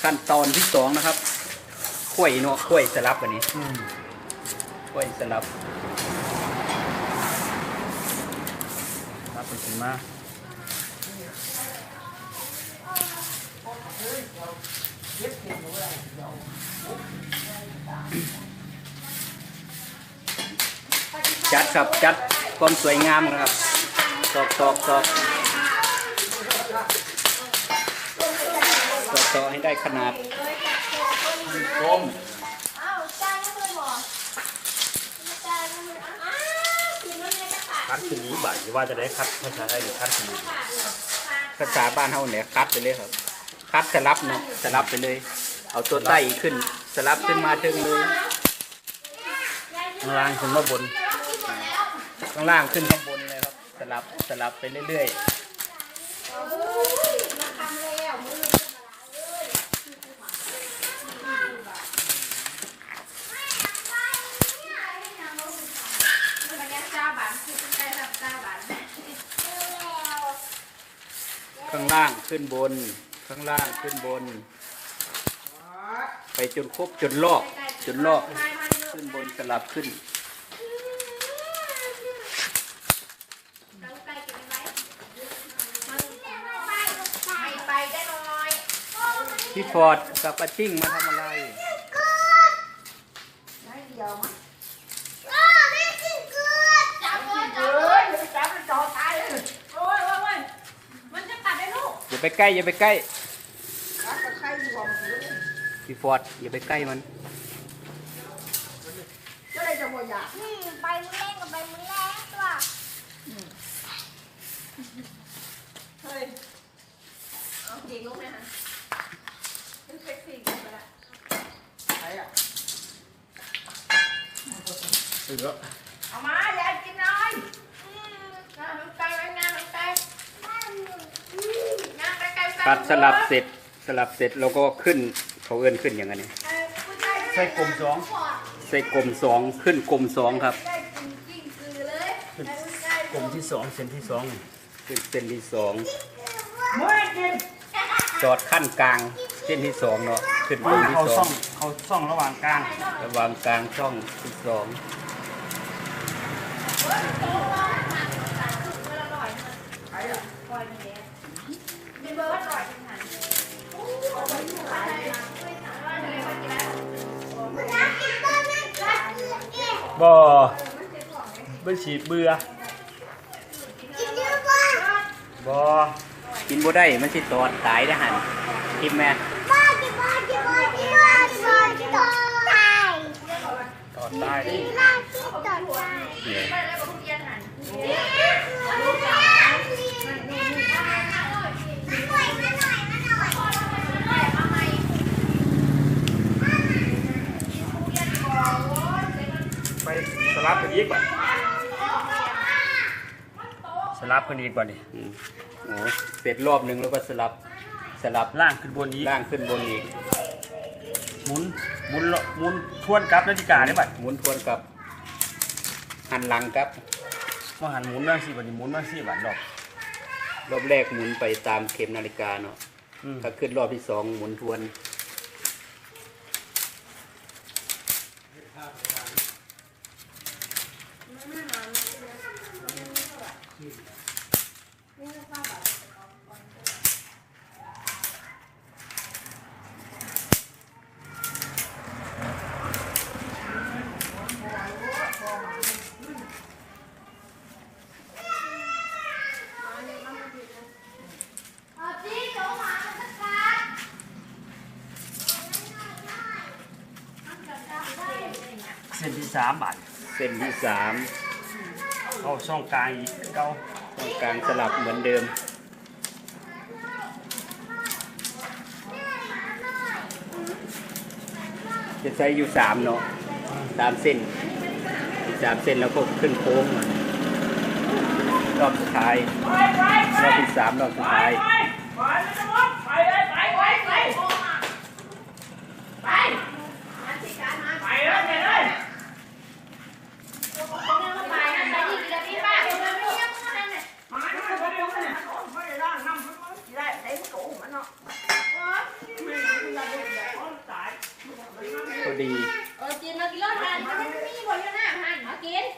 ຂັ້ນຕອນທີສອງນະຄັບ ຂ້ອຍເນາະ ຂ້ອຍສະຫຼັບບາດນີ້ ອືມ ຂ້ອຍສະຫຼັບ ສະຫຼັບຂຶ້ນມາ. ຈັດຄັບ ຈັດຄວາມສວຍງາມນະຄັບ ຕອກໆໆ ຕອກໆໃຫ້ໄດ້ຂະໜາດ ກົມ ຄັດຂຶ້ນນີ້ບາດ ຊິວ່າຈັ່ງໃດ ຄັດພາສາໄທນີ້ ຄັດຂຶ້ນນີ້ ພາສາບ້ານເຮົານີ້ແຫຼະ ຄັດໄປເລີຍຄັບ ຄັດສະຫຼັບເນາະ ສະຫຼັບໄປເລີຍ ເອົາຕົວໃຕ້ຂຶ້ນ ສະຫຼັບຂຶ້ນມາເທິງເລີຍ. ຂ້າງລ່າງຂຶ້ນມາບົນ ຂ້າງລ່າງຂຶ້ນຂ້າງບົນເລີຍຄັບ ສະຫຼັບ ສະຫຼັບໄປເລື້ອຍໆ. ຂ້າງລ່າງຂຶ້ນບົນ ຂ້າງລ່າງຂຶ້ນບົນ ໄປຈົນຄົບ ຈົນລອບ ຈົນລອບ ຂຶ້ນບົນ ສະຫຼັບຂຶ້ນ ພີ່ຟອດກັບອາຕິ້ງມາທຳອະໄລ? ຢ່າໄປໃກ້ ຢ່າໄປໃກ້ ພີ່ຟອດ ຢ່າໄປໃກ້ມັນ ຈະໄດ້ຈະບໍ່ຢາກ ອືມ ໄປມື້ແລງກໍໄປມື້ແລງຕົວະ ອືມ ເຮີຍ ເອົາເກງລົງແດ່ຫັ້ນ ເປັນເຊັກຊີຂຶ້ນໄປລະ ໃຜອະ? ເອົາມາ ຢາຍກິນໜ້ອຍ ອືມ ງາມນຳໄກ່ ໄວ້ງາມນຳໄກ່ ອືມ ຍ່າງໄປໄກ່ ຕັດສະຫຼັບເສັດ ສະຫຼັບເສັດແລ້ວກໍຂຶ້ນ ເຂົາເອີ້ນຂຶ້ນຫຍັງອັນນີ້? ໃສ່ກົມສອງ ໃສ່ກົມສອງ ຂຶ້ນກົມສອງຄັບ ຂຶ້ນກົມທີສອງ ເສັ້ນທີສອງ ເສັ້ນ ເສັ້ນທີສອງ ສອດຂັ້ນກາງ ເສັ້ນທີສອງເນາະ ຂຶ້ນກົມທີສອງ ເຂົ້າຊ່ອງ ເຂົ້າຊ່ອງລະຫວ່າງກາງ ລະຫວ່າງກາງຊ່ອງທີສອງ ບໍ່ ມັນຊິເບື່ອ. ບໍ່ ກິນບໍ່ໄດ້ ມັນຊິຕອດຕາຍເດ້ຫັ້ນ ກິນແມ່ ຕອດຕາຍເດ້. ໄປສະຫຼັບຂຶ້ນອີກບາດ ສະຫຼັບຂຶ້ນອີກບາດນີ້ ອືມ ໂອ້ ເສັດລອບໜຶ່ງແລ້ວກໍສະຫຼັບ ສະຫຼັບ ລ່າງຂຶ້ນບົນອີກ ລ່າງຂຶ້ນບົນອີກ ໝູນ ໝູນ ໝູນທວນກັບນາฬิກາເດ້ບາດ ໝູນທວນກັບ ຫັນຫຼັງກັບ ບໍ່ຫັນໝູນມາຈັ່ງຊີ້ບາດນີ້ ໝູນມາຈັ່ງຊີ້ບາດ ລອບ ລອບແລກໝູນໄປຕາມເຂັມນາລິກາເນາະ ອືມ ຖ້າຂຶ້ນລອບທີສອງໝູນທວນ. ເສັ້ນທີສາມບາດ ເສັ້ນທີສາມ ເຂົ້າຊ່ອງກາງອີກຄືເກົ່າ ຊ່ອງກາງສະຫຼັບເໝືອນເດີມ. ຈະໃຊ້ຢູ່ສາມເນາະ ສາມເສັ້ນ ອີກສາມເສັ້ນແລ້ວກໍຂຶ້ນໂຄ້ງ ລອບສຸດທ້າຍ ລອບທີສາມ ລອບສຸດທ້າຍ.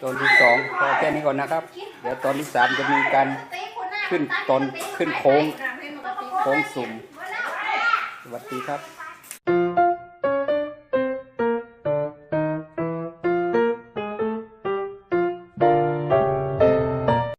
ตอนที่สองพอแค่นี้ก่อนนะครับ เดี๋ยวตอนที่สามจะมีการขึ้นตอนขึ้นโค้ง โค้งสุ่ม สวัสดีครับ